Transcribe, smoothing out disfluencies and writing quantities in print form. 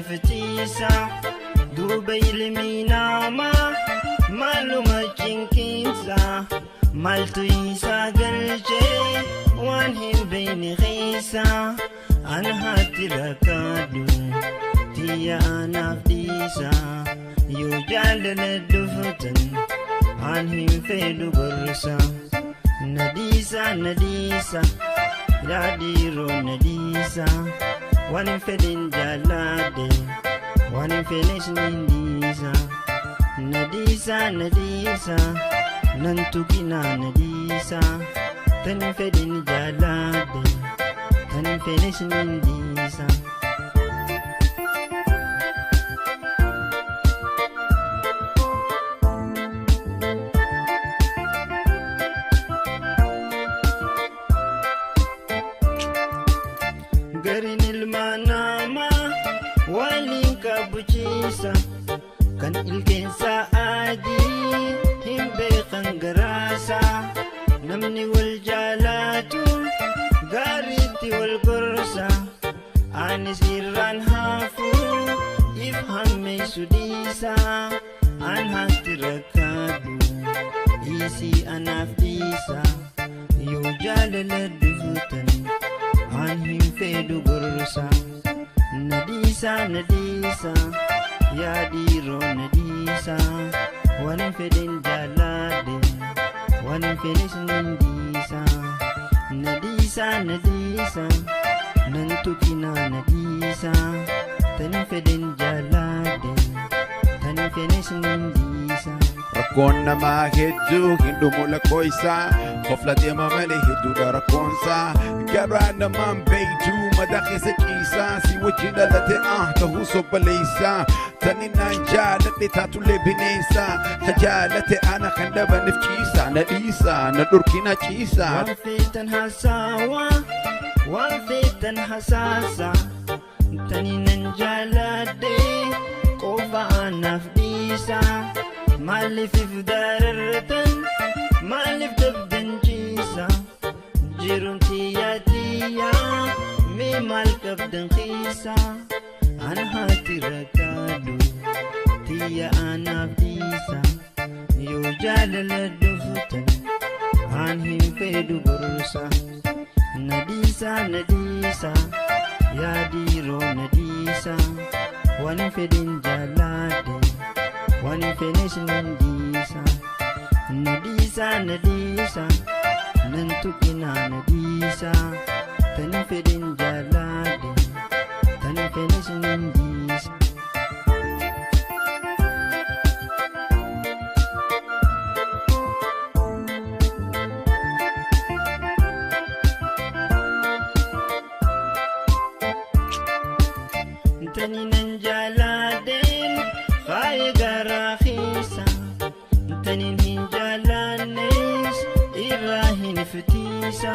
fitiisa. Duuba ilmi namaa maaluma cinqiinsa, maaltu isaa galchee waan hin beekne keessa. An haati rakkaadhu, tiyya anaaf dhiisa. Yoo jaalala dhuftan, an hin fedhu gorsa. Na dhiisa, na dhiisa, yaadhiiroo na dhiisa. Waan hin fedhin jaalladhe, waan hin fenes nin dhiisa. Na dhiisa, na dhiisa, nan tuqinaa, na dhiisa. Tan hin fedhin jaalladhe, tan hin fenes nin dhiisa. Gariin ilmaa namaa waliin qabuchiisa, kan ilkeensaa adii hin beekan garaasa. Namni wal jaalatu gaariitti wal gorsa. Anis irraan hafu, if hammeessu dhiisa. An haati rakkaadhu, dhiisii anaaf dhiisa. Yoo jaalala dhuftan, an hin fedhu gorsa. Na dhiisa, na dhiisa, yaadhiiroo na dhiisa. Waan hin fedhin jaalladhe, waan hin fenes nin dhiisa. Na dhiisa, na dhiisa, nan tuqinaa, na dhiisa. Tan hin fedhin jaalladhe, tan hin fenes nin dhiisa. Rakkoon namaa hedduu hin dhumu lakkoofsa. Kofla deema malee hedduudha rakkoonsaa. Garaa namaan beektu madaa keessa ciisaa. Si wajjin dhalate ah ta'uu sobboleessaa. Tani naan jaaladhe taatullee bineensa. Ka jaalate ana kan dhabaniif ciisa. Na dhiisa, na dhurkina ciisa. Waan feetan haasawaa, waan feetan hasaasa. Tani nan jaaladhe qofa anaaf dhiisa. Maaliif if darartan, maaliif dabdan ciisa? Jiruun tiyyaa tiyyaa, mee maal qabdan xiisa? An haati rakkaadhu, tiyya anaaf dhiisa. Yoo jaalala dhuftan, an hin fedhu gorsa. Na dhiisa, na dhiisa, yaadhiiroo na dhiisa. Waan hin fedhin jaalladhe, waan hin fenes nin dhiisa. Na dhiisa, na dhiisa, nan tuqinaa, na dhiisa. Tan hin fedhin jaalladhe, tan hin fenes nin dhiisa. Tani nan jaaladheen faaya garaa keessa. Taniin hin jaalannes irraa hin fitiisa.